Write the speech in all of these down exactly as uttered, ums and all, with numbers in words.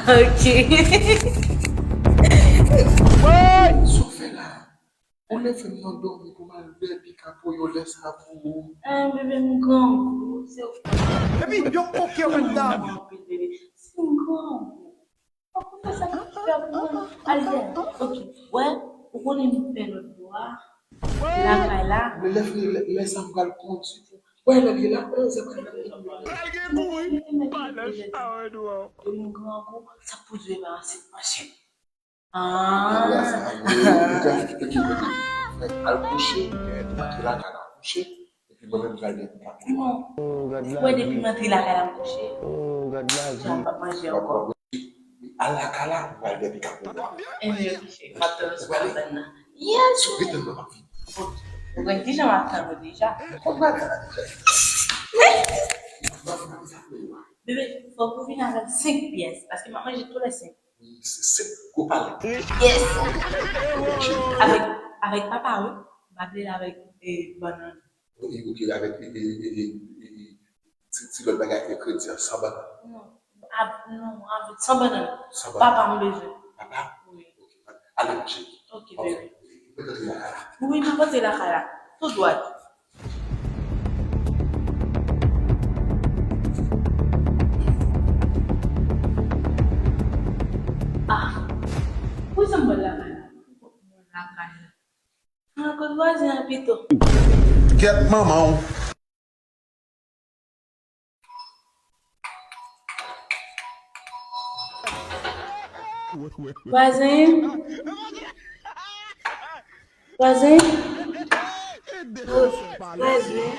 Ok. Sa w fè la? Ou leve m nan dòmi pou m al bè pika pou yo lè sa pou ou. Ah, bebe, m grangou, se ou. Epi yo koke yo menm nan. Anpil, bebe. Si m grangou. Fòk ou fè sa ki fè pou mwen. Al bè. Ok. Wè, ou konnen m pè lòt bò a. Lakay la. Men lè fini lè sa m pral kondi pou. Wè lè li la, wè zèb kay la. Pral gen kouri. Balè sa wè dwa. M grangou, sa pou dwe ba se panse. Ah. Al kouche, antre lakay la kouche, epi mwen menm pral depi kapon. Non. Wè depi m antre lakay la m kouche. Oh, gad maji. Jan m p ap manje ankò. Al lakay la, mwen pral depi kapon. Anyway, cheri, m ap tann ou sou kabann nan. Yes, cheri. Rete nan mwen, m ap vini. Ou konn kijan m ap tann ou deja. Konn bagay la deja. Bebe, fòk ou vin avèk senk pyès, paske m ap manje tou lè senk. Se gwo pale. Yes! Avèk, avèk papa, wi. M ap vle l avèk eh, bannann. Ok, avèk e, e, e, e, e, ti, ti lòt bagay, e kredi an, san bannann. Non, av, non, avèk san bannann. San Papa bannann. M bezwen. Papa? Wi. Ok, ale, mon cheri. Ok, bebe. Mwen tann li lakay la. Wi, m ap antre lakay la. Tou dwat. Ah, pou sa m pral lakay la? Mwen lakay la. Ah, kot vwazen an pito? Kèt manman w. Vwazen. Vwazen. Vwazen.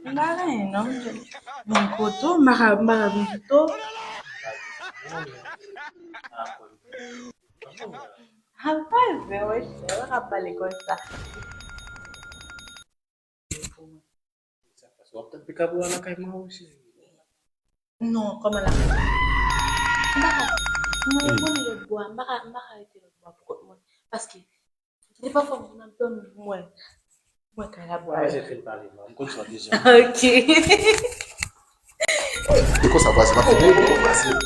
M pa gen non. Mwen koto, m pa ka, m pa ka vin pito. Apa vre, wè, chè, wè, ka pale konsa. Sa k pase? W ap tann pika pou w al lakay manman w, cheri. Non, kòman la? M pa ka, non, ou konnen lòt bò a, m pa ka, m pa ka rete lòt bò a pou kont mwen. Paske, se pa fòm pou m ap dòmi, mwen, mwen kay la bò a. Mwen se fin pale, non, m konn sa w deja. Ok. E konsa, vwazen, m ap fini. Ou vwazen.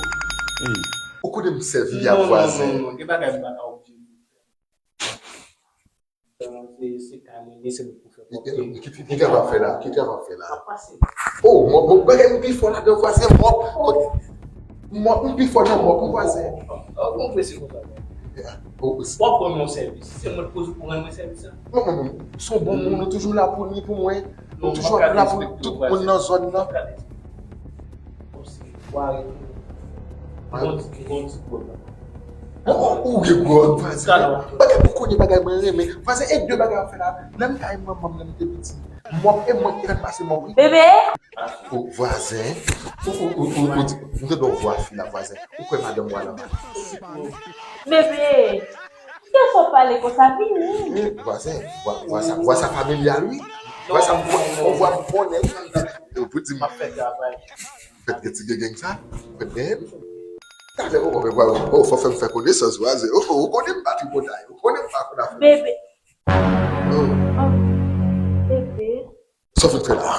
Ou konnen m sèvi a vwazen. Non, non, non, gen bagay m pa ka oblije. Se, se kay mwen, se mwen pou fè pwòpte. Ki, ki, ki travay w ap fè la? Ki travay w ap fè la? Ap pase. Oh, mòp, mòp, bagay m pi fò ladan vwazen, mòp. Mòp, m pi fò nan mòp, vwazen. Ou konprann se konsa. Oh, W ap ban m yon sèvis. Se mwen k poze pou rann mwen sèvis la. Non, non, non. Se yon bon moun, ou toujou la pou li, pou mwen. Ou toujou la pou tout moun nan zòn nan. Ou gen gwòg, vwazen. Bagay pou konnen bagay mwen renmen. Vwazen, e de bagay w ap fè la. Lè m kay manman m, lè m te piti. Mòp e mwen ki fè m pase mòp wi. Bebe! O vwazen. Ou, ou, ou, ou, ou di, m tande yon vwa fi la, vwazen. Ou kwè madanm ou a nan malad? Bebe! Kiyès w ap pale konsa? Vini! E, vwazen, vwa, vwa sa, vwa sa familyal wi. Vwa sa m konnen, yon vwa m konnen wi. Ou pou di m ap fè travay. Fèt gen ti gengeng sa, fèt genyen. Talè ou konpè vwa, ou fò fè m fè konesans vwazen. Ou, ou konnen m pa tripotay, ou konnen m pa konn afè. Bebe! Oh. Oh, bebe! Sa w fin fè la?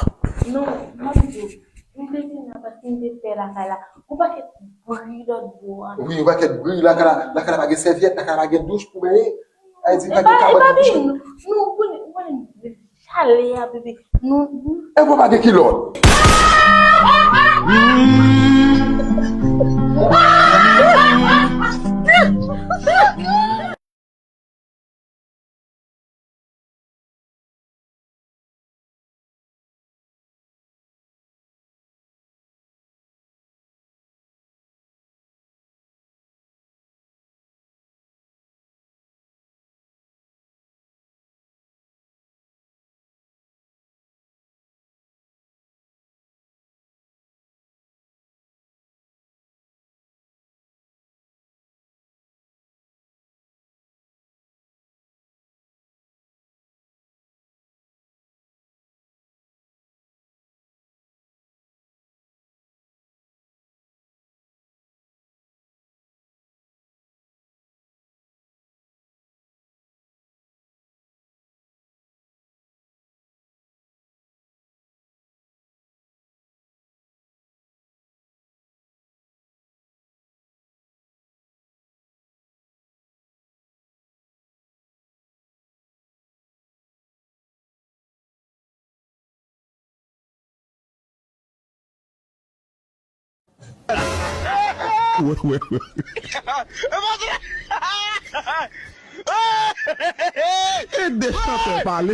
Non, m ap di w, m te vin la paske m te pè lakay la. Gon pakèt bri lòt bò a. Wi, yon pakèt bri, lakay la, lakay la pa gen sèvyèt, lakay la pa gen douch pou benyen. Sa vle di pa gen kabann pou kouche. Non, ou konnen, ou konnen chalè a, bebe. Non, non. E pou pa gen kilòt. E de chantè pale.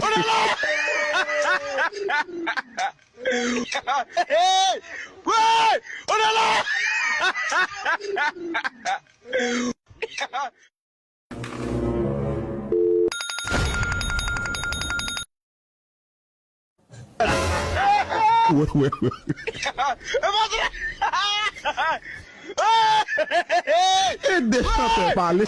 E de chantè pale.